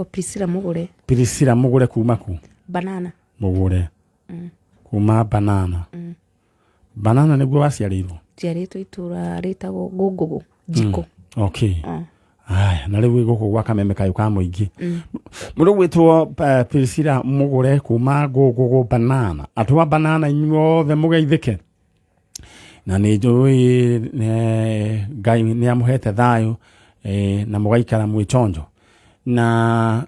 Priscilla Mũgũre. Priscilla Mũgũre kuma ku? Banana. Mũgũre. Kuma Banana. Banana nĩguo waciarĩirwo? Njiarĩtwo itũra rĩtagwo Ngũngũgũ, Njikũ. Okay. Aya, na rĩu wĩ gũkũ gwa kameme kayũ ka mũingĩ. Mũndũ gwĩtwo Priscilla Mũgũre kuma Ngũngũgũ Banana. Andũ a Banana inyuothe mũgeithĩke. Na nĩ njũĩ Ngai nĩ amũhete thayũ na mũgaikara mwĩ chonjo. Na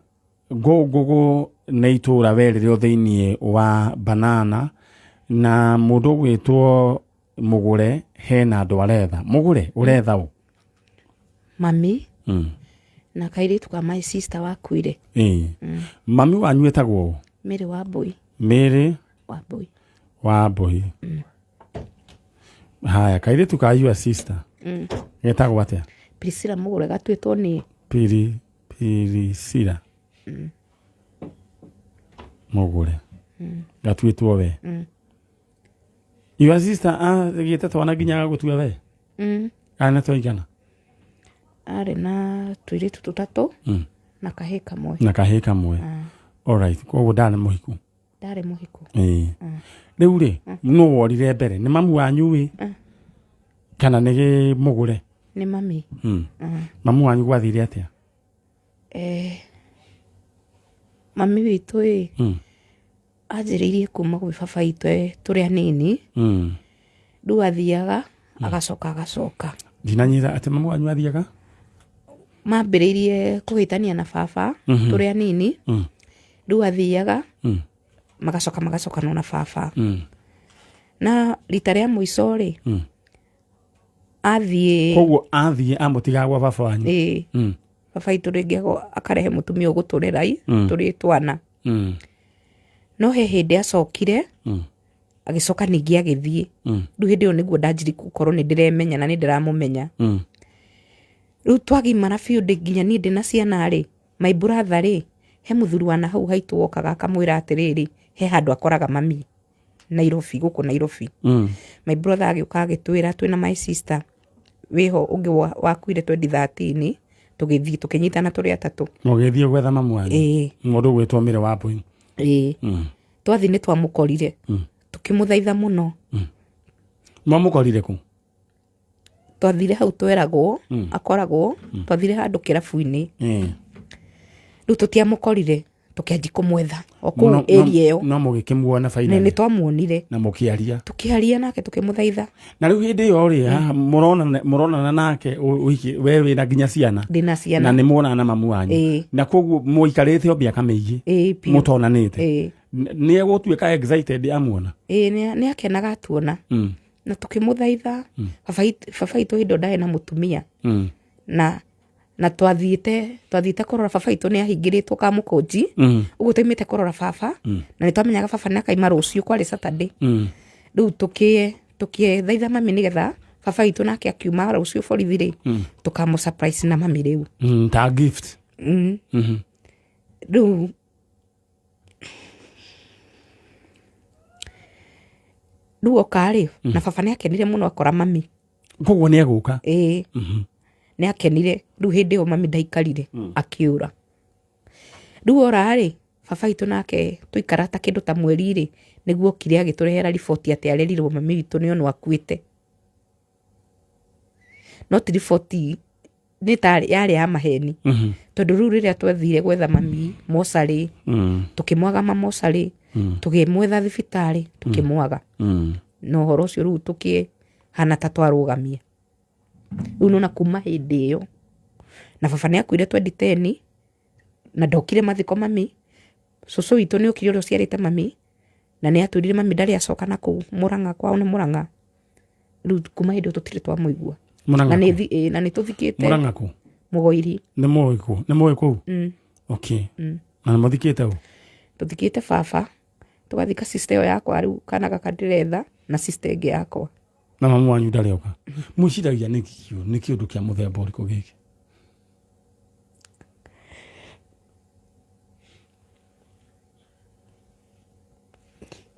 Ngũngũgũ nĩ itũra we rĩrĩ thĩinĩ wa Banana, na mũndũ ũgwĩtwo Mũgũre hena andũ aretha. Mũgũre ũretha ũ? Mami na kairĩtu ka my sister wakuire. Ĩĩ. Mami wanyu etagwo ũ? Mary Wambui. Mary Wambui. Wambui. Haya, kairĩtu ka your sister getagwo atĩa? Priscilla Mũgũre gatuĩtwo nĩ Piri Priscilla Mũgũre gatuĩtwo we. Your sister agĩte twana nginya agagũtua we? Kana nĩ twaigana? Arĩ na tũirĩtu tũtatũ na kahĩĩ kamwe. Na kahĩĩ kamwe. Alright, koguo ndarĩ mũhiku. Ndarĩ mũhiku. Ĩĩ. Rĩu rĩ, nũ worire mbere? Nĩ mamu wanyu ĩ? Kana nĩ Mũgũre? Nĩ mami. Mamu wanyu gwathire atĩa? Mami witũ ĩ, anjĩrĩirie kuma gwĩ baba witũ tũrĩ anini. Rĩu athiaga agacoka agacoka. Ndinanyita atĩ mamu wanyu athiaga? Mambĩrĩirie kũhĩtania na baba tũrĩ anini. Rĩu athiaga magacoka magacokanwo na baba. Na rita rĩa mũico rĩ, athiĩ. Koguo athiĩ amũtigaga gwa baba wanyu? Ĩĩ. Baba witũ rĩngĩ akarehe mũtumia ũgũtũrera i tũrĩ twana. No he hĩndĩ acokire, agĩcoka ningĩ agĩthiĩ. Rĩu hĩndĩ ĩyo nĩguo ndanjirie gũkorwo nĩ ndĩremenya na nĩ ndĩramũmenya. Rĩu twagimara biũ nginya niĩ ndĩna ciana rĩ, my brother rĩ, he mũthuri wa nahau haitũ wokaga akamwĩra atĩrĩrĩ, he handũ akoraga mami Nairobi, gũkũ Nairobi. My brother agĩũka agĩtwĩra twĩna my sister wĩho ũngĩ wakuire 2013, tũgĩthiĩ tũkĩnyitana tũrĩ atatũ. Mũgĩthiĩ gwetha mamu wanyu? Ĩĩ. Mũndũ ũgwĩtwo Mary Wambui. Ĩĩ. Twathiĩ nĩ twamũkorire. Tũkĩmũthaitha mũno. Mwamũkorire kũ? Twathire hau tweragwo akoragwo, twathire handũ kĩrabu-inĩ. Rĩu tũtiamũkorire, tũkĩanjia kũmwetha o kũu area ĩyo. No mũgĩkĩmuona finally? Nĩ twamuonire. Na mũkĩaria? Tũkĩaria nake tũkĩmũthaitha. Na rĩu hĩndĩ ĩyo rĩ, haha mũronana nake we wĩna nginya ciana? Ndĩna ciana. Na nĩ muonana na mamu wanyu? Ĩĩ. Na koguo mũikarĩte o mĩaka mĩingĩ? Ĩĩ, biũ. Mũtonanĩte? Ĩĩ. Nĩ egũtuĩka excited amuona? Ĩĩ, nĩ akenaga atuona. Na tũkĩmũthaitha. Baba witũ hĩndĩ ĩyo ndarĩ na mũtumia. Na twathiĩte kũrora baba witũ nĩ ahingĩrĩtwo Kamũkũnji. Ũguo twaimĩte kũrora baba. Na nĩ twamenyaga baba nĩ akaima rũciũ, kwarĩ Saturday. Rĩu tũkĩthaitha mami nĩgetha baba witũ nake akiuma rũciũ borithi rĩ, tũkamũ surprise na mami rĩu. Ta gift. Rĩu Rĩu oka rĩ, na baba nĩ akenire mũno akora mami. Koguo nĩ egũka? Ĩĩ. Nĩ akenire. Rĩu hĩndĩ ĩyo mami ndaikarire, akĩũra. Rĩu ora rĩ, baba witũ nake twaikara ta kĩndũ ta mweri rĩ, nĩguo okire agĩtũrehera riboti atĩ arerirwo mami witũ nĩ onwo akuĩte. No ti riboti nĩ ta yarĩ ya maheni. Tondũ rĩu rĩrĩa twathire gwetha mami mocarĩ, tũkĩmwaga mamocarĩ, tũkĩmwetha thibitarĩ, tũkĩmwaga. Na ũhoro ũcio rĩu tũkĩhana ta twarũgamia. Rĩu nĩwona kuma hĩndĩ ĩyo, na baba nĩ akuire 2010, na ndokire mathiko mami, cũcũ witũ nĩ okire ũrĩa ũciarĩte mami, na nĩ atwĩrire mami ndarĩ acoka na kũu Mũrang'a, kwao nĩ Mũrang'a. Rĩu kuma hĩndĩ ĩyo tũtirĩ twamũigua. Mũrang'a Na kũ? na nĩ tũthikĩte. Mũrang'a kũ? Mũgoiri. Nĩ mũĩ kũ? Nĩ mũĩ kũu? Okay. Na nĩ mũthikĩte ũ? Tũthikĩte baba, tũgathika sister ĩyo yakwa rĩu kana gaka ndĩretha na sister ĩngĩ yakwa. Na mamu wanyu ndarĩ oka? Mwĩciragia nĩ kĩũ, nĩ kĩũndũ kĩa mũthemba ũrĩkũ gĩkĩ?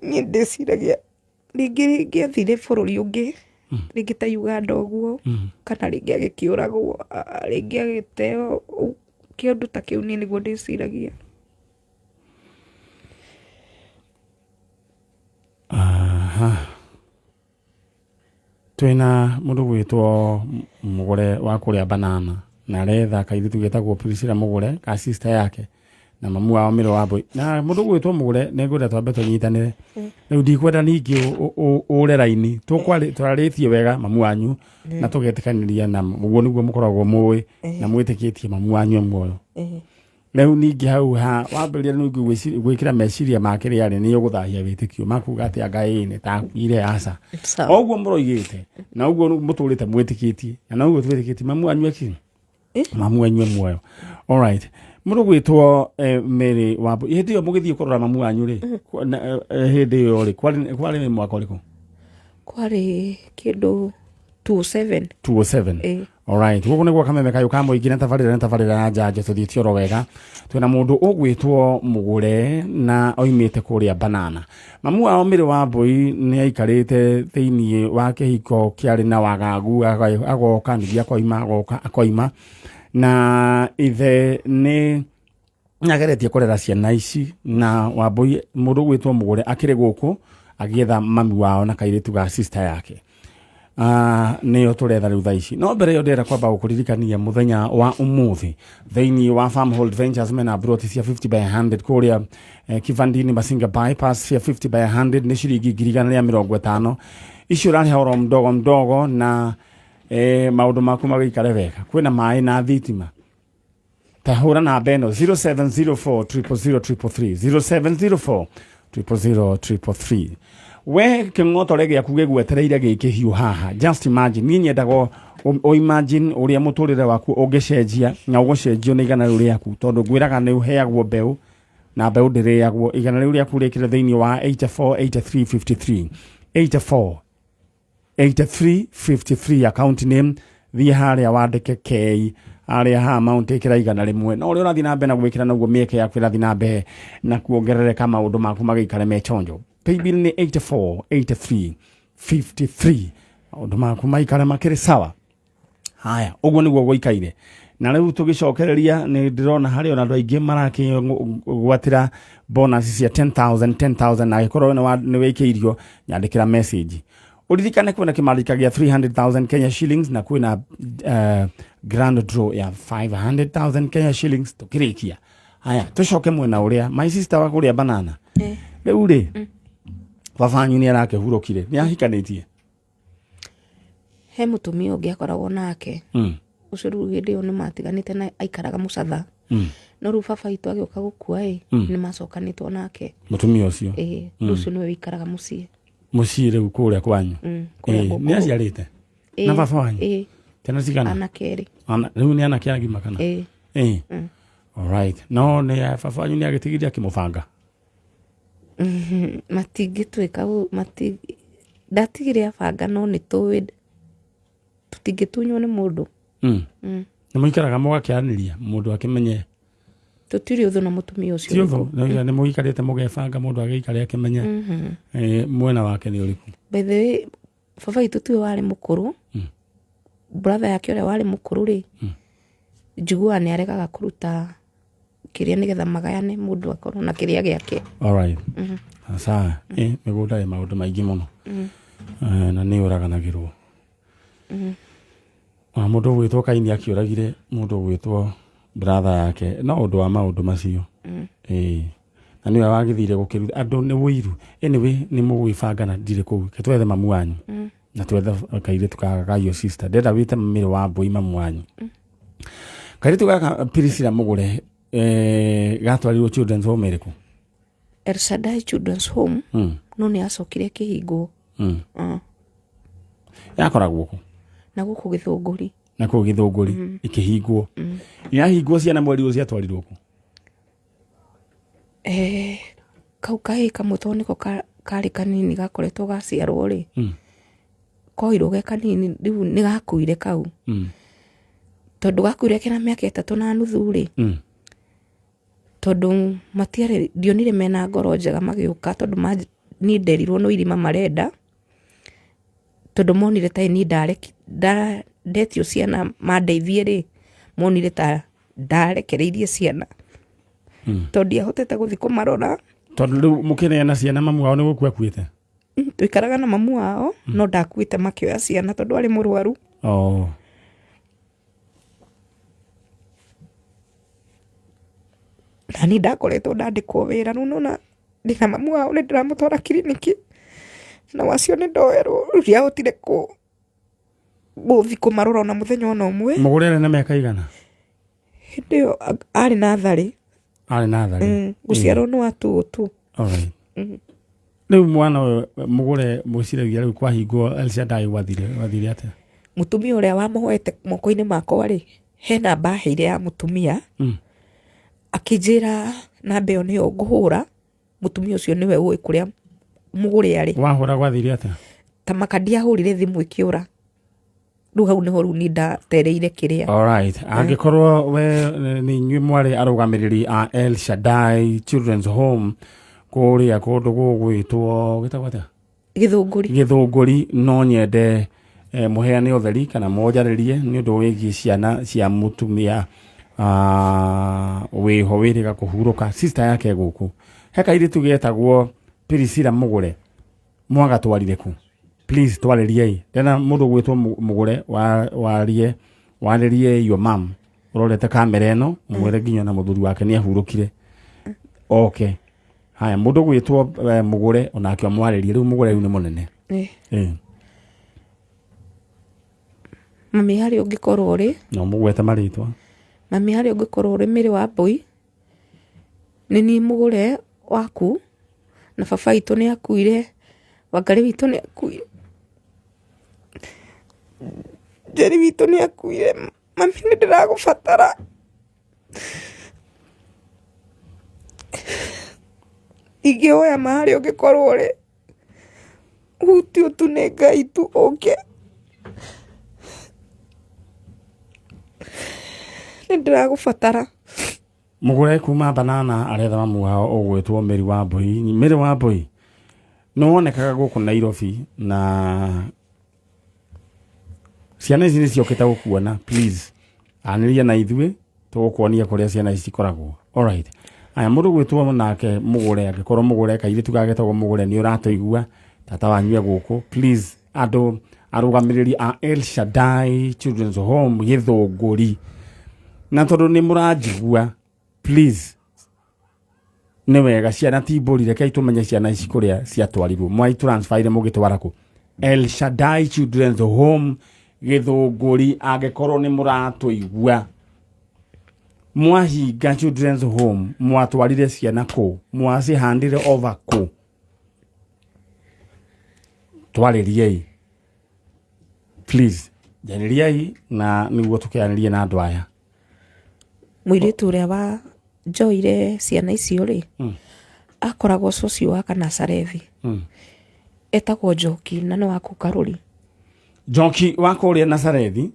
Niĩ ndĩciragia rĩngĩ rĩngĩ athire bũrũri ũngĩ, rĩngĩ ta Uganda ũguo, kana rĩngĩ agĩkĩũragwo, rĩngĩ agĩteo Kĩũndũ ta kĩu niĩ nĩguo ndĩciragia. Aha. Twĩna mũndũ gwĩtwo Mũgũre wa kũrĩa Banana na aretha kairĩtu getagwo Priscilla Mũgũre ka sister yake na mamu wao Mĩro wa Mbũi. Na mũndũ gwĩtwo Mũgũre nĩ ngwenda twambe tũnyitanĩre. Rĩu ndikwenda ningĩ ũre raini. Twarĩtie wega mamu wanyu na tũgetĩkanĩria na ũguo nĩguo mũkoragwo mũĩ na mwĩtĩkĩtie mamu wanyu e muoyo. Rĩu ningĩ hau ha wambĩrĩria ningĩ gwĩkĩra meciria ma kĩrĩa rĩ nĩ ũgũthahia wĩtĩkio makuga atĩ anga ĩĩ nĩ takuire aca. Sawa. O ũguo mũroigĩte na ũguo mũtũrĩte mwĩtĩkĩtie na noguo twĩtĩkĩtie mamu wanyu eki mamu wanyu e muoyo. Alright. Mũndũ gwĩtwo Mary Wambui hĩndĩ ĩyo mũgĩthiĩ kũrora mamu wanyu rĩ hĩndĩ ĩyo rĩ kwarĩ mwaka ũrĩkũ? Kwarĩ kĩndũ 207. 207. Alright, gũkũ nĩguo kameme kayũ ka mũingĩ na tabarĩra na tabarĩra ya njanjo tũthiĩte oro wega. Twĩna mũndũ ũgwĩtwo Mũgũre na oimĩte kũrĩa Banana. Mamu wao Mĩrĩ wa Mbũi nĩ aikarĩte thĩinĩ wa kĩhiko kĩarĩ na wagagu, agoka ningĩ akoima, agoka akoima. Na ithe nĩ ageretie kũrera ciana ici na Wambũi mũndũ ũgwĩtwo Mũgũre akĩrĩ gũkũ agĩetha mami wao na kairĩtu ga sister yake. Nĩyo tũretha rĩu thaa ici. No mbere ĩyo ndĩrenda kwamba gũkũririkania mũthenya wa ũmũthĩ thĩinĩ wa Farmhold Ventures mena broti cia 50 by 100 kũrĩa Kivandini Masinga bypass cia 50 by 100 nĩ ciringi 150,000. Icio ũrarĩha oro mdogo mdogo na maũndũ maku magĩikare wega. Kwĩna maĩ na thitima. Ta hũra namba ĩno 0704 000 333, 0704 000 333. We kĩng'otore gĩaku gĩgwetereire gĩkĩhiũ haha. Just imagine, niĩ nyendaga o imagine ũrĩa mũtũrĩre waku ũngĩcenjia na ũgũcenjio nĩ igana rĩu rĩaku, tondũ ngwĩraga nĩ ũheagwo mbeũ na mbeũ ndĩrĩagwo. Igana rĩu rĩaku rĩkĩre thĩinĩ wa 84 83 53, 84 83 53 account name, thiĩ harĩa wandĩke K harĩa ha amount ĩkĩra 100, na ũrĩa ũrathiĩ na mbere na gwĩkĩra noguo mĩeke yaku ĩrathiĩ na mbere na kuongerereka, maũndũ maku magĩikare me chonjo. Paybill nĩ 84 83 53, maũndũ maku maikare makĩrĩ sawa. Haya, ũguo nĩguo gũikaire. Na rĩu tũgĩcokereria nĩ ndĩrona harĩ ona andũ aingĩ marakĩgwatĩra bonus cia 10,000, 10,000, na angĩkorwo nĩ wĩkĩirio nyandĩkĩra message. Ũririkane kwĩna kĩmarika gĩa 300,000 Kenya shillings na kwĩna grand draw ya 500,000 Kenya shillings tũkĩrĩkia. Haya, tũcoke mwena ũrĩa my sister wa kũrĩa Banana. Rĩu rĩ, baba wanyu nĩ arakĩhurũkire, nĩ ahikanĩtie? He mũtumia ũngĩ akoragwo nake. Ũcio rĩu hĩndĩ ĩyo nĩ matiganĩte na aikaraga Mũcatha. No rĩu baba witũ agĩũka gũkua ĩ, nĩ macokanĩtwo nake. Mũtumia ũcio? Ĩĩ, rĩu ũcio nĩwe ũikaraga mũciĩ. Mũciĩ rĩu kũrĩa kwanyu? Kũrĩa gũkũ. Nĩ aciarĩte? Ĩĩ. Na baba wanyu? Ĩĩ. Ciana cigana? Anake erĩ. Rĩu nĩ anake agima kana? Ĩĩ. Ĩĩ. Alright. No nĩ baba wanyu nĩ agĩtigire akĩmũbanga? Matingĩtuĩka ndatigire abanga, no nĩ tũĩ tũtingĩtunywo nĩ mũndũ. Nĩ mũikaraga mũgakĩaranĩria mũndũ akĩmenye? Tũtirĩ ũthũ na mũtumia ũcio. Ti ũthũ, nĩ mũikarĩte mũgebanga mũndũ agĩikare akĩmenye, mwena wake nĩ ũrĩkũ. By the way, baba witũ tiwe warĩ mũkũrũ. Brother yake ũrĩa warĩ mũkũrũ rĩ, njiguaga nĩ aregaga kũruta kĩrĩa nĩgetha magayane mũndũ akorwo na kĩrĩa gĩake. Alright. Sawa. Mĩgũnda ĩ maũndũ maingĩ mũno. Na nĩ ũraganagĩrwo. Ona mũndũ ũgwĩtwo Kaini akĩũragire mũndũ ũgwĩtwo brother yake no ũndũ wa maũndũ macio. Na nĩwe wagĩthire gũkĩruta andũ nĩ ũiru. Anyway, nĩ mũgwĩbanga na ndirĩ kũu. Reke twethe mamu wanyu. Na twethe kairĩtu ka your sister. Ndĩrenda wĩte Mĩrĩ wa Mbũi mamu wanyu. Kairĩtu gaka Priscilla Mũgũre, gatwarirwo children's home ĩrĩkũ? El Shaddai Children's Home. No nĩ acokire kĩhingwo. Yakoragwo kũ? Na gũkũ Gĩthũngũri. Na kũu Gĩthũngũri ĩkĩhingwo. Yahingwo ciana mweri ũcio ciatwarirwo kũ? Kau kahĩĩ kamwe tondũ nĩko karĩ kanini gakoretwo gaciarwo rĩ. Koirwo ge kanini rĩu nĩ gakuire kau. Tondũ gakuire kena mĩaka 3.5 rĩ. Tondũ matiarĩ, ndionire mena ngoro njega magĩũka tondũ niĩ nderirwo no irima marenda. Tondũ monire ta niĩ ndetio ciana mandeithie rĩ, monire ta Ndarekereirie ciana tondũ ndiahotete gũthiĩ kũmarora. Tondũ rĩu mũkĩneana ciana mamu wao nĩ gũkua akuĩte? Tũikaraga na mamu wao, no ndakuĩte makĩoya ciana tondũ arĩ mũrwaru. Oh. Na niĩ ndakoretwo ndandĩkwo wĩra, rĩu nĩwona ndĩna mamu wao nĩ ndĩramũtwara kiriniki, na wacio nĩ ndoerwo, rĩu ndiahotire gũthiĩ kũmarora ona mũthenya ona ũmwe. Mũgũre arĩ na mĩaka igana? Hĩndĩ ĩyo arĩ natharĩ. Arĩ natharĩ. Gũciarwo nĩ wa tu tu. Alright. Rĩu mwana ũyũ mũgũre mwĩciragia rĩu kwahingwo El Shaddai gwathire atĩa? Mũtumia ũrĩa wamũhoete moko-inĩ makwa rĩ, he namba aheire ya mũtumia, akĩnjĩra namba ĩyo nĩyo ngũhũra, mũtumia ũcio nĩwe ũĩ kũrĩa mũgũre arĩ. Wahũra gwathire atĩa? Ta maka ndiahũrire thimũ ĩkĩũra. Rĩu hau nĩho rĩu niĩ ndatereire kĩrĩa. Alright. Angĩkorwo we nĩ inyuĩ mwarĩ arũgamĩrĩri a El Shaddai Children's Home kũrĩa kũndũ gũgwĩtwo gĩtagwo atĩa? Gĩthũngũri. Gĩthũngũri, no nyende mũheane ũtheri kana monjarĩrie nĩ ũndũ wĩgiĩ ciana cia mũtumia wĩho wĩrĩga kũhurũka, sister yake gũkũ. He kairĩtu getagwo Priscilla Mũgũre, mwagatwarire kũ? Please twarĩriei. Ndĩrenda mũndũ ũgwĩtwo Mũgũre warie, warĩrie your mom ũrorete kamera ĩno, mwĩre nginya na mũthuri wake nĩ ahurũkire. Okay. Haya, mũndũ ũgwĩtwo Mũgũre onake amwarĩrie. Rĩu Mũgũre rĩu nĩ mũnene. Mami harĩa ũngĩkorwo ũrĩ? No mũgwete marĩtwa. Mami harĩa ũngĩkorwo ũrĩ Mĩrĩ wa Mbũi, nĩ niĩ Mũgũre waku, na baba witũ nĩ akuire, Wangarĩ witũ nĩ akuire, Njeri witũ nĩ akuire, mami nĩ ndĩragũbatara. Ingĩhoya ma harĩa ũngĩkorwo ũrĩ, hutio tu nĩ Ngai tu ũke. Nĩ ndĩragũbatara. Mũgũre kuma Banana aretha mamu wao ũgwĩtwo Mary wa Mbũi. Mary wa Mbũi nĩ wonekaga gũkũ Nairobi na ciana ici nĩ ciokĩte gũkuona. Please anĩria na ithuĩ tũgũkuonia kũrĩa ciana ici cikoragwo. Alright. Aya, mũndũ gwĩtwo nake Mũgũre, angĩkorwo Mũgũre kairĩtu gagetagwo Mũgũre nĩ ũratũigua, tata wanyu e gũkũ. Please andũ arũgamĩrĩri a El Shaddai Children's Home Gĩthũngũri, na tondũ nĩ mũranjigua, please nĩ wega ciana ti mbũri, rekei tũmenye ciana ici kũrĩa ciatwarirwo. Mwai transferire mũgĩtwara kũ? El Shaddai Children's Home Gĩthũngũri, angĩkorwo nĩ mũratũigua, mwahinga Children's Home mwatwarire ciana kũ? Mwacihandire over kũ? Twarĩriei please, njarĩriai na nĩguo tũkĩaranĩrie na andũ aya. Mũirĩtu ũrĩa wa njoire ciana icio rĩ, akoragwo cũcio wa Kanacarethi. Etagwo Njoki na nĩ wa kũu Karũri. Njoki wa kũrĩa Nazarethi,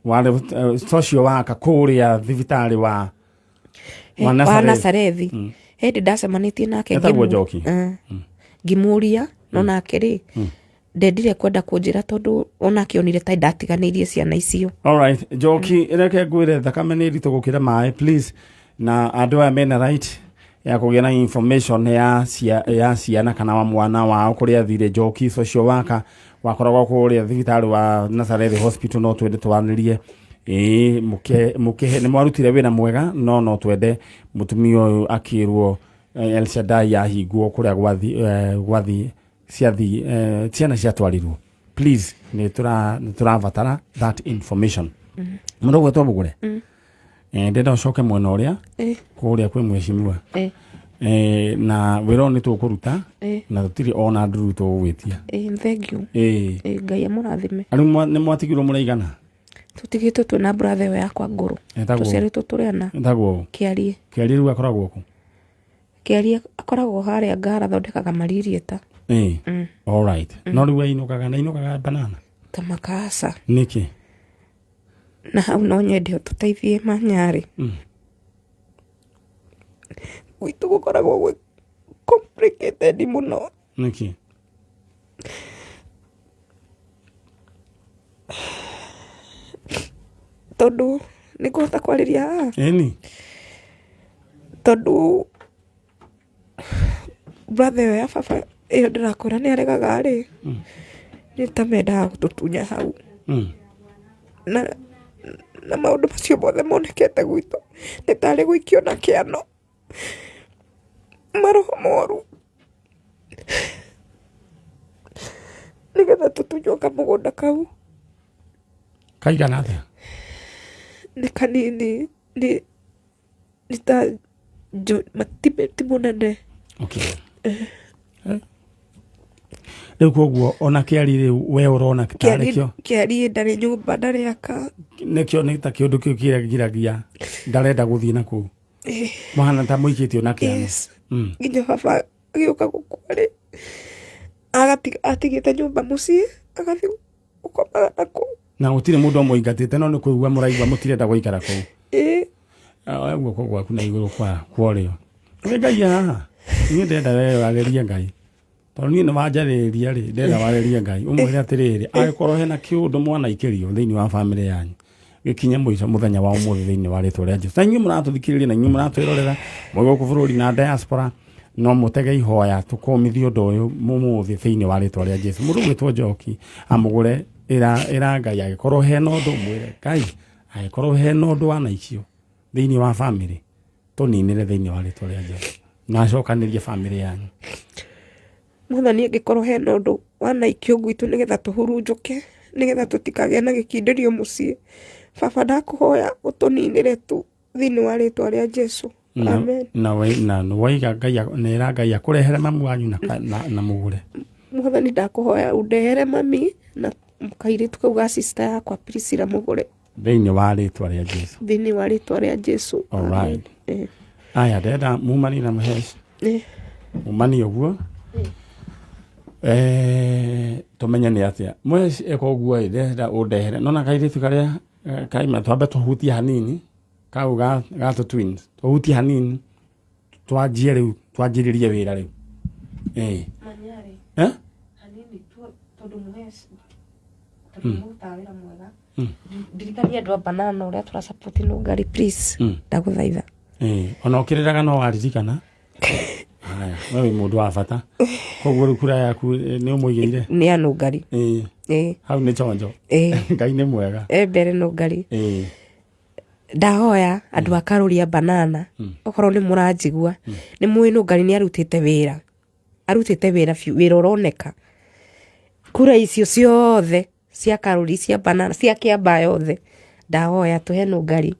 warĩ ũcio waka kũrĩa thibitarĩ wa Wa Nazarethi. Nazarethi. Hĩndĩ ndacemanĩtie nake Etagwo Njoki. Ngĩmũria, no nake rĩ ndendire kwenda kũnjĩra tondũ onake onire ta ndatiganĩirie ciana icio. Alright, Njoki, reke ngwĩre thakame nĩ nditũ gũkĩra maĩ, please. Na andũ aya mena right ya kũgĩa na information ya ciana kana wa mwana wao kũrĩa athire. Njoki social worker wakoragwo kũrĩa thibitarĩ wa Nazareth Hospital, no twende twaranĩrie. Ĩĩ, mũkĩhe nĩ mwarutire wĩra mwega, no twende mũtumia ũyũ akĩrwo El Shaddai yahingwo kũrĩa gwathi ciathi ciana ciatwarirwo. Please nĩ tũrabatara that information. Mũndũ ũgwĩtwo Mũgũre, ndĩrenda ũcoke mwena ũrĩa kũrĩa kwĩ mheshimiwa. Na wĩra ũyũ nĩ tũkũruta na tũtirĩ ona nduru tũgũgwĩtia. Thank you. Ngai amũrathime. Rĩu nĩ mwatigirwo mũraigana? Tũtigĩtwo twĩna brother ĩyo yakwa ngũrũ. Etagwo? Tũciarĩtwo tũrĩ ana. Etagwo? Kĩarie. Kĩarie rĩu akoragwo kũ? Kĩarie akoragwo harĩa Ngara, athondekaga maririeta. All right. No rĩu ainũkaga na ainũkaga Banana? Ta makaca. Nĩkĩ? Na hau no nyende ũtũteithie manyarĩ. Gwitũ gũkoragwo gwĩ complicated mũno. Nĩkĩ? Tondũ Nĩ ngũhota kwarĩria haha? Ĩni. Tondũ brother ĩyo ya baba ĩyo ndĩrakwĩra nĩ aregaga rĩ, nĩ ta mendaga gũtũtunya hau. Na maũndũ macio mothe monekete gwitũ nĩ tarĩ gũikio na kĩano, maroho moru, nĩgetha tũtunywo kamũgũnda kau. Kaigana atĩa? Nĩ kanini, nĩ nĩ ta ti mũnene. Okay. Eh. Rĩu koguo ona kĩari rĩu we ũrona tarĩ kĩo? Kĩari ndarĩ nyũmba ndarĩ aka. Nĩkĩo nĩ ta kĩũndũ kĩu kĩragiragia ndarenda gũthiĩ na kũu. Mũhana ta mũikĩtio na kĩano. Yes. Nginya baba agĩũka gũkua rĩ, atigĩte nyũmba mũciĩ agathiĩ gũkomaga na kũu. Na gũtirĩ mũndũ amũingatĩte no nĩ kũigua mũraigua mũtirenda gũikara kũu. Ĩĩ. Oya guoko gwaku na igũrũ kwa ũrĩo. Nĩ Ngai haha. Niĩ ndĩrenda we warĩrie Ngai. Tondũ niĩ nĩ wanjarĩria rĩ, ndĩrenda warĩrie Ngai. Ũmwĩre atĩrĩrĩ, angĩkorwo hena kĩũndũ mwanaikĩrio thĩinĩ wa bamĩrĩ yanyu, gĩkinye mũico mũthenya wa ũmũthĩ thĩinĩ wa rĩtwa rĩa Jesu. Na inyuĩ mũratũthikĩrĩria na inyuĩ mũratwĩrorera, mwĩ gũkũ bũrũri na diaspora, no mũtege ihoya tũkũmithie ũndũ ũyũ mũmũthĩ thĩinĩ wa rĩtwa rĩa Jesu. Mũndũ ũgwĩtwo Njoki amũgũre ĩra ĩra Ngai angĩkorwo hena ũndũ mwĩre Ngai angĩkorwo hena ũndũ wanaikio thĩinĩ wa bamĩrĩ tũninĩre thĩinĩ wa rĩtwa rĩa Jesu na acokanĩrie bamĩrĩ yanyu. Mwathani angĩkorwo hena ũndũ wanaikio gwitũ nĩgetha tũhurunjũke nĩgetha tũtikagĩe na gĩkindĩrio mũciĩ, baba ndakũhoya ũtũninĩre tu thĩinĩ wa rĩtwa rĩa Jesu. Na, Amen. na, we- na, na waiga Ngai nera Ngai akũrehere mamu wanyu na, na, na mũgũre. Mwathani ndakũhoya ũndehere mami na kairĩtu kau ga sister yakwa Priscilla mũgũre. Thĩinĩ wa rĩtwa rĩa Jesu. Thĩinĩ wa rĩtwa rĩa Jesu. All right. Amen. Aya ndenda mumani na mũheci. Mumani ũguo. Tũmenye nĩ atĩa. Mũheci eka ũguo ĩ ndĩrenda ũndehere. Nona kairĩtu karĩa kaima twambe tũhutie hanini kau ga ga tũ twins. Tũhutie hanini twanjie rĩu twanjĩrĩrie wĩra rĩu. Manyarĩ. Eh? Hanini tondũ mũheci tondũ mũrutaga wĩra mwega. Ndirikania andũ a banana ũrĩa tũrasupport Nũngari please. Ndagũthaitha. Ona ũkĩrĩraga no waririkana. Haya, we wĩ mũndũ wa bata. Koguo rĩu kura yaku nĩ ũmũigĩire. Nĩ ya Nũngari. Hau nĩ chonjo. Ngai nĩ mwega. Mbere Nũngari. Ndahoya andũ a Karũri a banana okorwo nĩ mũranjigua nĩ mũĩ Nũngari nĩ arutĩte wĩra. Arutĩte wĩra biũ, wĩra ũroneka. Kura icio ciothe cia Karũri, cia banana, cia Kĩambaa yothe, ndahoya tũhe Nũngari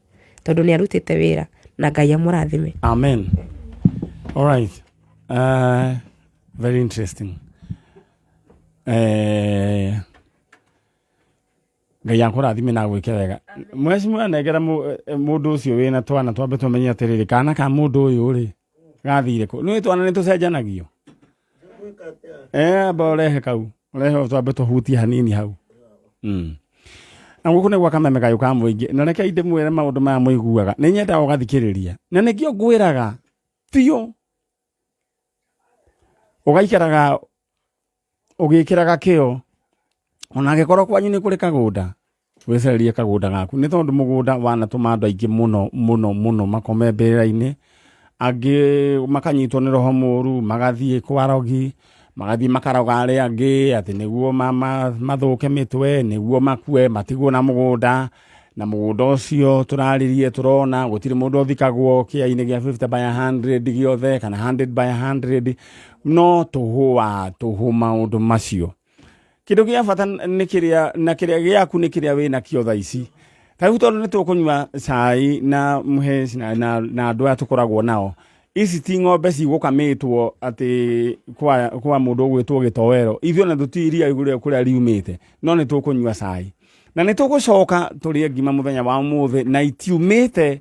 tondũ nĩ arutĩte wĩra na Ngai amũrathime. Amen. All right. Very interesting. Ngai akũrathime na agwĩke wega. Mheshimiwa nengera mũndũ ũcio wĩna twana twambe tũmenye atĩrĩrĩ kana ka mũndũ ũyũ rĩ gathire kũ? Nĩ twana nĩ tũcenjanagio. Amba ũrehe kau. Ũrehe twambe tũhutie hanini hau. Na gũkũ nĩ gwa Kameme Kayũ ka Mũingĩ. Na rekei ndĩmwĩre maũndũ maya mũiguaga. Nĩ nyendaga ũgathikĩrĩria. Na nĩkĩo ngwĩraga biũ ũgaikaraga ũgĩkĩraga kĩo ona angĩkorwo kwanyu nĩ kũrĩ kagũnda wĩcarĩrie kagũnda gaku nĩ tondũ mũgũnda wanatũma andũ aingĩ mũno mũno mũno makome mbĩrĩra-inĩ angĩ makanyitwo nĩ roho mũru magathiĩ kwa rogi magathiĩ makaroga arĩa angĩ atĩ nĩguo mathũke mĩtwe nĩguo makue matigwo na mũgũnda na mũgũnda ũcio tũrarĩrie tũrona gũtirĩ mũndũ ũthikagwo kĩainĩ gĩa 50 by 100 gĩothe kana 100 by 100 no tũhũ wa tũhũ maũndũ macio. Kĩndũ gĩa bata nĩ kĩrĩa na kĩrĩa gĩaku nĩ kĩrĩa wĩ nakĩo thaa ici. Ta rĩu tondũ nĩ tũkũnyua cai na mũheci na andũ aya tũkoragwo nao, ici ti ng'ombe cigũkamĩtwo atĩ kwa mũndũ ũgwĩtwo gĩtoero. Ithuĩ ona tũtiũĩ iria kũrĩa riumĩte, no nĩ tũkũnyua cai. Na nĩ tũgũcoka tũrĩe ngima mũthenya wa ũmũthĩ na itiumĩte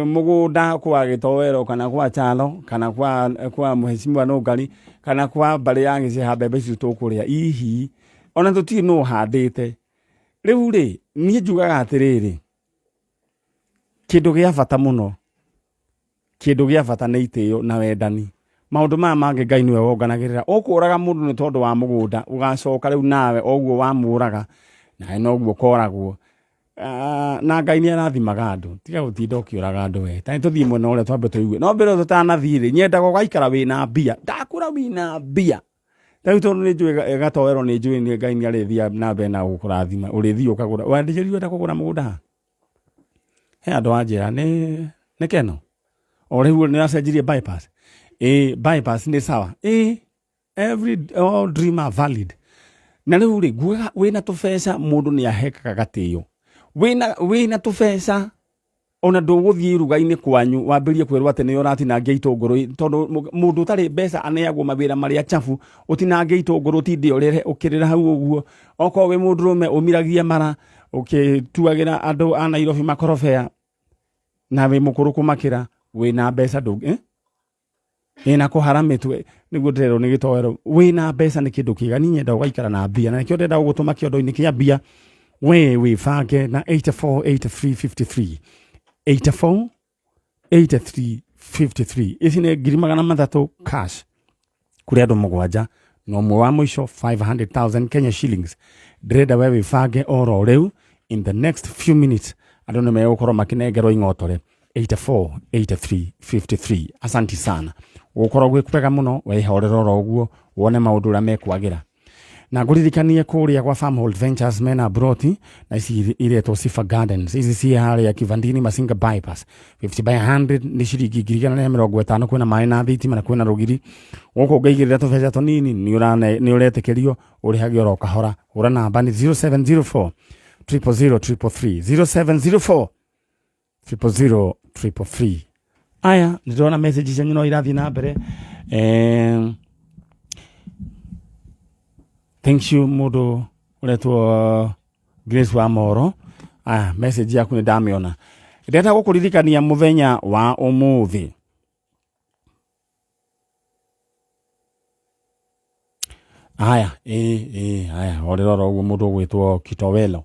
mũgũnda kwa gĩtoero kana kwa Kyalo kana kwa Mheshimiwa Nũngari kana kwa mbarĩ ya Gĩceha mbembe icio tũkũrĩa ihi ona tũtiũĩ nũ ũhandĩte. Rĩu rĩ niĩ njugaga atĩrĩrĩ, kĩndũ gĩa bata mũno, kĩndũ gĩa bata nĩ itĩo na wendani. Maũndũ maya mangĩ Ngai nĩwe wonganagĩrĩra. Ũkũraga mũndũ nĩ tondũ wa mũgũnda, ũgacoka rĩu nawe o ũguo wamũraga, nawe noguo ũkoragwo. Ah, na Ngai nĩ arathimaga andũ. Tiga gũtinda ũkĩũraga andũ we. Ta tũthiĩ mwena ũrĩa twambe tũigue. No mbere tũtanathiĩ rĩ, nyendaga ũgaikara wĩna mbia. Ndakũra wĩna mbia. Ta rĩu tondũ nĩ njũĩ gatoero nĩ njũĩ nĩ Ngai nĩ arĩthiaga na mbere na gũkũrathima. Ũrĩthiĩ ũkagũra. Wandĩjĩri ũrenda kũgũra mũgũnda haha? He andũ anjĩra nĩ nĩ keno. O rĩu nĩ acenjirie bypass. Ĩĩ bypass nĩ sawa. Ĩĩ every all dream are valid. Na rĩu rĩ ngugaga wĩna tũbeca mũndũ nĩ ahekaga gatĩo. Wĩna wĩna tũbeca ona ndũgũthiĩ iruga-inĩ kwanyu wambĩrĩrie kwĩrwo atĩ nĩwe ũratinangia itũngũrũ tondũ mũndũ ũtarĩ mbeca aneagwo mawĩra marĩa chafu ũtinange itũngũrũ ũtinde ũrĩre ũkĩrĩra hau ũguo okorwo wĩ mũndũrũme ũmiragie mara ũkĩtuagĩra andũ a Nairobi makorobea na wĩ mũkũrũ kũmakĩra wĩna mbeca ndũngĩ eh? Ĩ na kũhara mĩtwe nĩguo ndĩrerwo nĩ gĩtoero wĩna mbeca nĩ kĩndũ kĩega niĩ nyenda ũgaikara na mbia na nĩkĩo ndĩrenda gũgũtũma kĩondo-inĩ kĩa mbia we wĩbange na 84 83 53 84 83 53 ici nĩ 300,000 cash kũrĩ andũ mũgwanja na ũmwe wa mũico 500,000 Kenya shillings ndĩrenda we wĩbange oro rĩu in the next few minutes andũ nĩ megũkorwo makĩnengerwo ing'otore 84 83 53 asanti sana gũkorwo gwĩ kwega mũno wehorera oro ũguo wone maũndũ ũrĩa mekwagĩra na ngũririkanie kũrĩa gwa Farmhold Ventures mena broti na ici iretwo Sifa Gardens ici ciĩ harĩa Kivandini Masinga bypass 50 by 100 nĩ ciringi 150,000 kwĩna maĩ na thitima na kwĩna rũgiri gũkũ ũngĩigĩrĩra tũbeca tũnini nĩ ũretĩkĩrio ũrĩhage oro kahora hũra namba nĩ 0704 000 333 0704 000 333 aya nĩndĩrona message cianyu no irathiĩ na mbere eh, thank you mũndũ ũretwo Grace wa Moro aya message yaku nĩ ndamĩona ndĩrenda gũkũririkania mũthenya wa ũmũthĩ Haya, ĩĩ ĩĩ haya horera oro ũguo mũndũ ũgwĩtwo Kitowelo.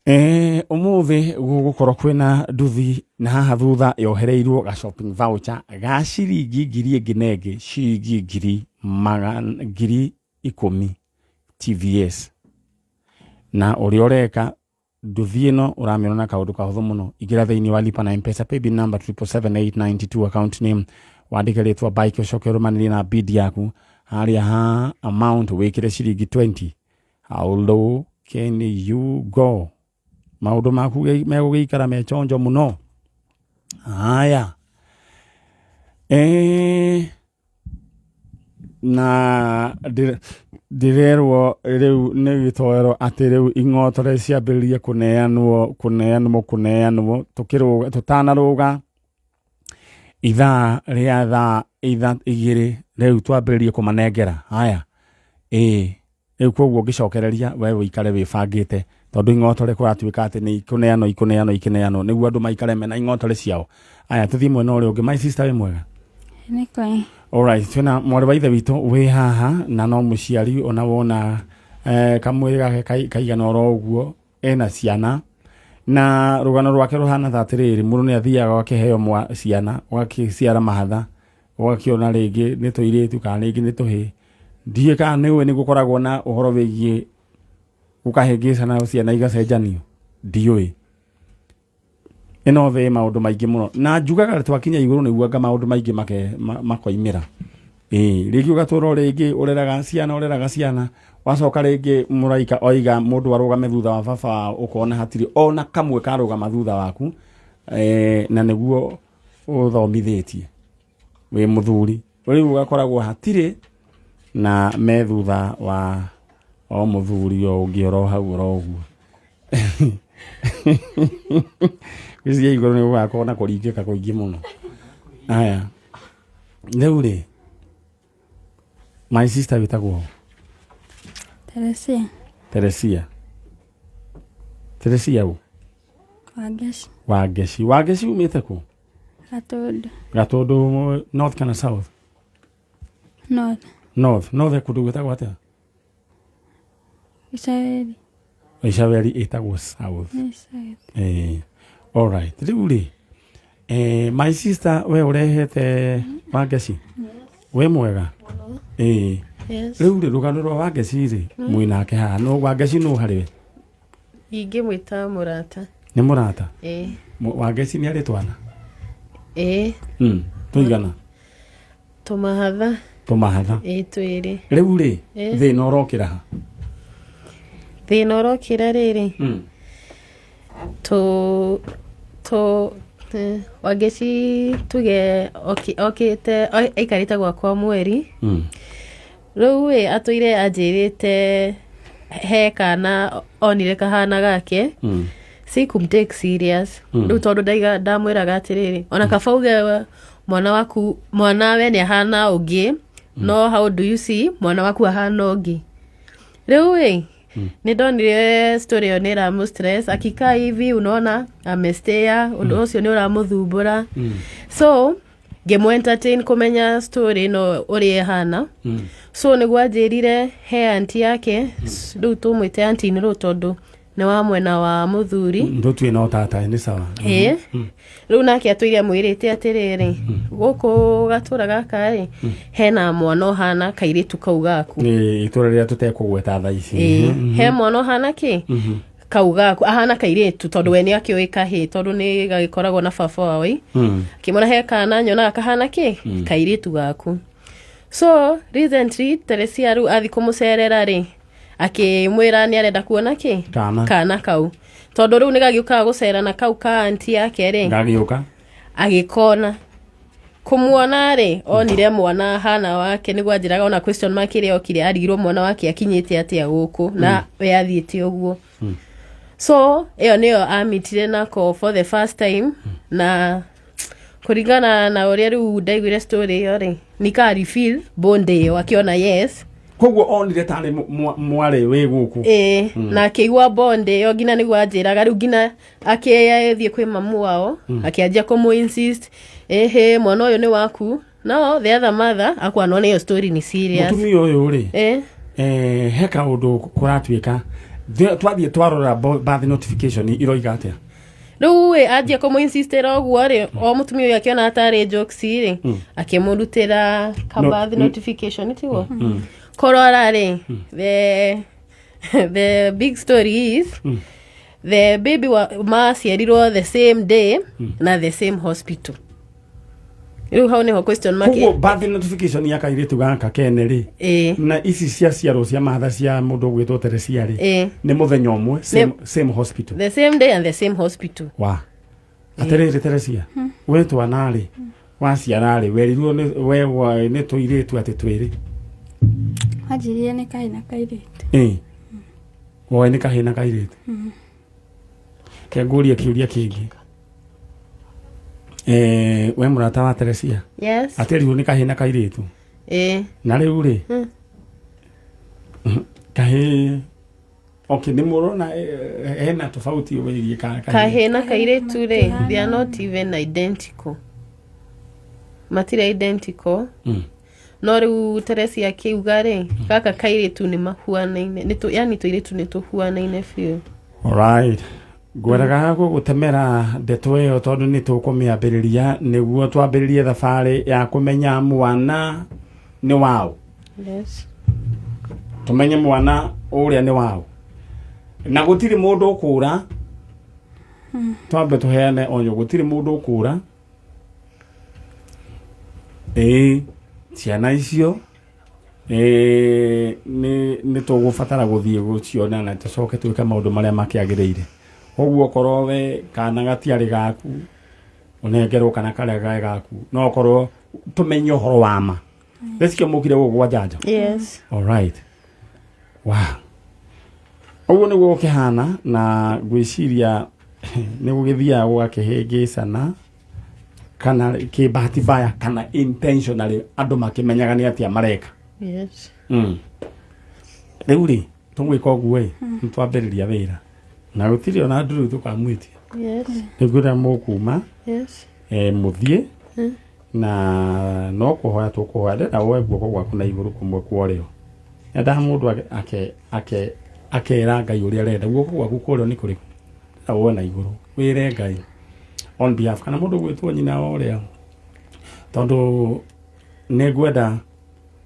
Eh, ũmũthĩ gũgũkorwo kwĩna nduthi na haha thutha yohereirwo ga shopping voucher ga ciringi ngiri ĩngĩ na ĩngĩ ciringi ngiri magana 10,000 TVS. Na ũrĩa ũreka Nduthi ĩno ũramĩona na kaũndũ kahũthũ mũno. Ingĩra thĩinĩ wa lipa na M-Pesa paybill number 777892 account name wandĩke rĩtwa bike ũcoke ũrũmanĩrie na bid yaku harĩa ha amount wĩkĩre ciringi 20. How low can you go? Maũndũ maku megũgĩikara me chonjo mũno. Haya. Eh, na ndĩrerwo rĩu nĩ gĩtoero atĩ rĩu ing'otore ciambĩrĩrie kũneanwo kũneanwo kũneanwo tũkĩrũga tũtanarũga ithaa rĩa thaa igĩrĩ rĩu twambĩrĩrie kũmanengera haya ĩĩ Rĩu koguo ũngĩcokereria we ũikare wĩbangĩte tondũ ing'otore kũratuĩka atĩ nĩ ikũneanwo ikũneanwo ikĩneanwo nĩguo andũ maikare mena ing'otore ciao. Aya tũthiĩ mwena ũrĩa ũngĩ. My sister wĩ mwega? Nĩ kwega. Alright, twĩna mwarĩ wa ithe witũ wĩ haha na no mũciari ona wona eh, kamwĩrĩ gake kaigana oro ũguo ena ciana na rũgano rwake rũhana ta atĩrĩrĩ mũndũ nĩ athiaga ũgakĩheo mwa ciana ũgakĩciara mahatha ũgakĩona rĩngĩ nĩ tũirĩtu kana rĩngĩ nĩ tũhĩĩ ndiũĩ kana nĩ ũĩ nĩ gũkoragwo na ũhoro wĩgiĩ gũkahĩngĩcana ciana igacenjanio ndiũĩ ĩno thĩ ĩ maũndũ maingĩ mũno na njugaga twakinya igũrũ nĩguo anga maũndũ maingĩ makoimĩra ĩĩ rĩngĩ ũgatũra o rĩngĩ ũreraga ciana ũreraga ciana wacoka rĩngĩ mũraika oiga mũndũ arũgame thutha wa baba wao ũkona hatirĩ ona kamwe karũgama thutha waku eh, na nĩguo ũthomithĩtie wĩ mũthuri rĩu ũgakoragwo hatirĩ na me thutha wa o mũthuri o ũngĩ oro hau oro ũguo gwĩciria igũrũ nĩ gũgakorwo na kũringĩka kũingĩ mũno aya rĩu rĩ my sister wĩtagwo Teresia Teresia Teresia ũ Wangeci Wangeci Wangeci umĩte kũ Gatũndũ Gatũndũ north kana south North north north kũndũ gwĩtagwo atĩa Icaweri Icaweri ĩtagwo south nĩ South Eh, alright rĩu rĩ eh, my sister we ũrehete Wangeci wĩ mwega eh, Yes. rĩu rĩ rũgano rwa Wangeci rĩ mwĩ nake haha no Wangeci nũ harĩ we Ingĩmwĩta mũrata. Nĩ mũrata? Ĩĩ. Wangeci nĩ arĩ twana? Ĩĩ. Tũigana? Tũmahatha. Tũmahatha. Ĩĩ, twĩrĩ. Rĩu rĩ, Ĩĩ. thĩna ũrokĩra ha? Thĩna ũrokĩra rĩrĩ, tũ tũ Wangeci tuge okĩte aikarĩte gwakwa mweri. Rĩu ĩ atũire anjĩrĩte he kana onire kahana gake. Sikumtake serious. Rĩu tondũ ndaiga ndamwĩraga atĩrĩrĩ, ona kaba uge mwana waku, mwana we nĩ ahana ũngĩ, no how do you see mwana waku ahana ũngĩ? Rĩu ĩ nĩ ndonire story ĩyo nĩ ĩramũ stress, akikaa hivi unaona amestea, ũndũ ũcio nĩ ũramũthumbũra. So ngĩmũ entertain kũmenya story ĩno ũrĩa ĩhana. So nĩguo anjĩrire he anti yake, rĩu tũmwĩte anti nĩ rĩu tondũ nĩ wa mwena wa mũthuri. Ndũtue no tata nĩ sawa. Ĩĩ, rĩu nake atũire amwĩrĩte atĩrĩrĩ, gũkũ gatũra gaka rĩ, hena mwana ũhana kairĩtu kau gaku. Ĩ, itũra rĩrĩa tũtekũgweta thaa ici. Ĩĩ, he mwana ũhana kĩ kau gaku, ahana kairĩtu, tondũ we nĩ akĩũĩ kahĩ, tondũ nĩ gagĩkoragwo na baba wao ĩ. Akĩmwĩra he kana nyonaga kahana kĩ kairĩtu gaku. So recently Teresia rĩu athiĩ kũmũcerera rĩ, akĩmwĩra nĩ arenda kuona kĩ Kana. Kana kau, tondũ rĩu nĩ gagĩũkaga gũcera na kau ka anti yake rĩ. Gagĩũka. Agĩkona, kũmuona rĩ, onire mwana hana wake. Nĩguo anjĩraga ona question mark ĩrĩa okire arigirwo mwana wake akinyĩte atĩa gũkũ na we athiĩte ũguo. So ĩyo nĩyo amitire nako for the first time, na kũringana na ũrĩa rĩu ndaiguire story ĩyo rĩ, nika reveal bond ĩyo, akĩona yes. Koguo onire tarĩ mwarĩ wĩ gũkũ. Ĩĩ, na akĩigua bond ĩyo nginya nĩguo anjĩraga rĩu nginya akĩthiĩ kwĩ mamu wao, akĩanjia kũmũ insist, ĩhĩ, mwana ũyũ nĩ waku. No the other mother akwanwo nĩ ĩyo story ni serious. Mũtumia ũyũ rĩ, he kaũndũ kũratuĩka. Twathiĩ twarora birth notification iroiga atĩa? Rĩu ĩ anjia kũmũ insistĩra ũguo rĩ, o mũtumia ũyũ akĩona atarĩ jokes rĩ, akĩmũrutĩra ka birth notification, tiguo kũrora rĩ, the big story is the baby wa maciarirwo the same day na the same hospital. Rĩu hau nĩho question mark. Koguo birth notification ya kairĩtu gaka kene rĩ, na ici cia ciarwo cia mahatha cia mũndũ ũgwĩtwo Teresia rĩ, nĩ mũthenya ũmwe, same hospital. The same day and the same hospital. Wa atĩrĩrĩ, Teresia, we twana rĩ, waciara rĩ, werirwo we nĩ tũirĩtu atĩ twĩrĩ? Wanjĩrire nĩ kahĩ na kairĩtu. Ĩ, woe nĩ kahĩ na kairĩtu. Ke ngũrie kĩũria kĩngĩ. We mũrata wa Teresia, Yes. atĩrirwo nĩ kahĩ na kairĩtu? Ĩĩ. Na rĩu rĩ, kahĩ, okay, nĩ mũrona hena tofauti wĩgiĩ kahĩ? Kahĩ na kairĩtu rĩ, they are not even identical, matirĩ identical. No rĩu Teresia akiuga rĩ, gaka kairĩtu nĩ mahuanaine, yani tũirĩtu nĩ tũhuanaine biũ. Alright. Ngwendaga gũgũtemera ndeto ĩyo tondũ nĩ tũkũmĩambĩrĩria nĩguo twambĩrĩrie thabarĩ ya kũmenya mwana nĩ waũ. Tũmenye mwana ũrĩa nĩ waũ, na gũtirĩ mũndũ ũkũra. Twambe tũheane onyo, gũtirĩ mũndũ ũkũra. Ĩĩ, ciana icio nĩ tũgũbatara gũthiĩ gũciona na tũcoke twĩke maũndũ marĩa makĩagĩrĩire. Koguo okorwo we kana gatiarĩ gaku, ũnengerwo kana karĩa gae gaku, no okorwo tũmenye ũhoro wa ma. Thĩcio mũkire gũkũ gwa njanjo. Yes. Alright. Wow. Ũguo nĩguo gũkĩhana, na ngwĩciria nĩ gũgĩthiaga gũgakĩhĩngĩcana, kana kĩbahati mbaya kana intentionally, andũ makĩmenyaga nĩ atĩa mareka. Rĩu rĩ, tũgwĩka ũguo ĩ, nĩ twambĩrĩria wĩra na gũtirĩ ona ndũrũ tũkamwĩtia. Nĩngwĩra mũkuma mũthiĩ na no kũhoya tũkũhoya. Ndĩrenda woe guoko gwaku na igũrũ kũmwe kwa ũrĩo. Nyendaga mũndũ akera Ngai ũrĩa arenda. Guoko gwaku kwa ũrĩo nĩ kũrĩkũ? Ndĩrenda woe na igũrũ wĩre Ngai on behalf kana mũndũ gwĩtwo nyina wa ũrĩa, tondũ nĩ ngwenda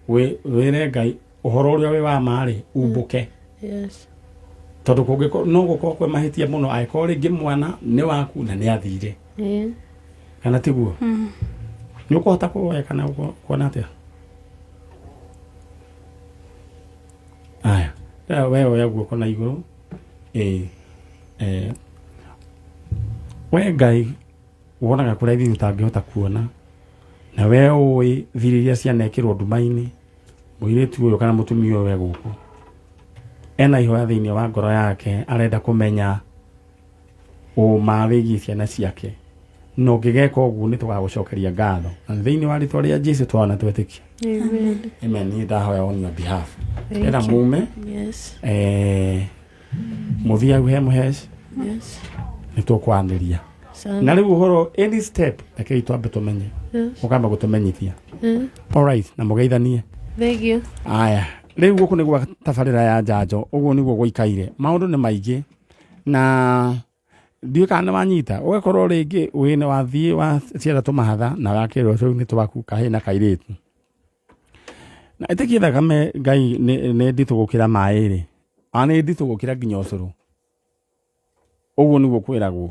wĩre Ngai ũhoro ũrĩa wĩ wa ma rĩ umbũke. Tondũ kũngĩkorwo no gũkorwo kwĩ mahĩtia mũno angĩkorwo rĩngĩ mwana nĩ waku na nĩ athire. Kana tiguo? Nĩ ũkũhota kũhoya kana kuona atĩa? Aya, rĩu we oya guoko na igũrũ. Ĩĩ. Eh, we Ngai wonaga kũrĩa ithuĩ tũtangĩhota kuona na we ũĩ thiri iria cianekĩrwo nduma-inĩ mũirĩtu ũyũ kana mũtumia ũyũ e gũkũ ena ihoya thĩinĩ wa ngoro yake arenda kũmenya ũma wĩgiĩ ciana ciake na ũngĩgeka ũguo nĩ tũgagũcokeria ngatho na thĩinĩ wa rĩtwa rĩa Jesu twana twetĩkia. Amen. Amen. Niĩ ndahoya on your behalf. Thank Ĩra you. mume Yes. Mũthiĩ hau he mũheci nĩ tũkwanĩria Sawa. Na rĩu ũhoro any step rekei twambe tũmenye ũkamba gũtũmenyithia. Alright, na mũgeithanie. Thank you. Aya, rĩu gũkũ nĩ gwa tabarĩra ya njanjo, ũguo nĩguo gũikaire. Maũndũ nĩ maingĩ na ndiũĩ kana nĩ wanyita, ũgakorwo rĩngĩ wĩna wathiĩ waciara tũmahatha na wakĩrwo rĩu nĩ twaku kahĩĩ na kairĩtu. Na ĩtĩkie thakame Ngai nĩ nditũ gũkĩra maĩ rĩ, ona nĩ nditũ gũkĩra nginya ũcũrũ. Ũguo nĩguo kwĩragwo.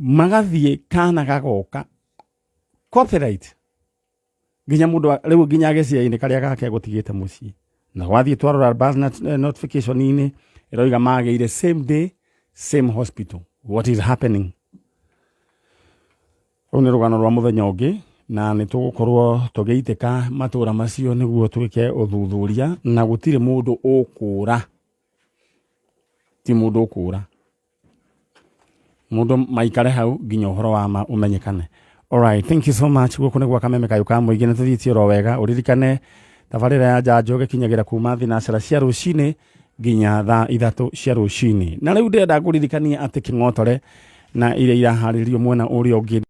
Magathiĩ kana gagoka copyright nginya mũndũ rĩu nginya gĩciainĩ karĩa gake gũtigĩte mũciĩ. Na wathiĩ twarora birth notification-inĩ ĩroiga magĩire same day same hospital. What is happening? Rũu nĩ rũgano rwa mũthenya ũngĩ na nĩ tũgũkorwo tũgĩitĩka matũra macio nĩguo twĩke ũthuthuria na gũtirĩ mũndũ ũkũra. Ti mũndũ ũkũra. Mũndũ maikare hau nginya ũhoro wa ma ũmenyekane. Alright, thank you so much. Gũkũ nĩ gwa Kameme Kayũ ka Mũingĩ na tũthiĩtie oro wega. Ũririkane tabarĩra ya njanjo gĩkinyagĩra kuma thinacara cia rũcinĩ nginya thaa 3 cia rũcinĩ. Na rĩu ndĩrenda ngũririkanie atĩ kĩng'otore na iria iraharĩrio mwena ũrĩa ũngĩ.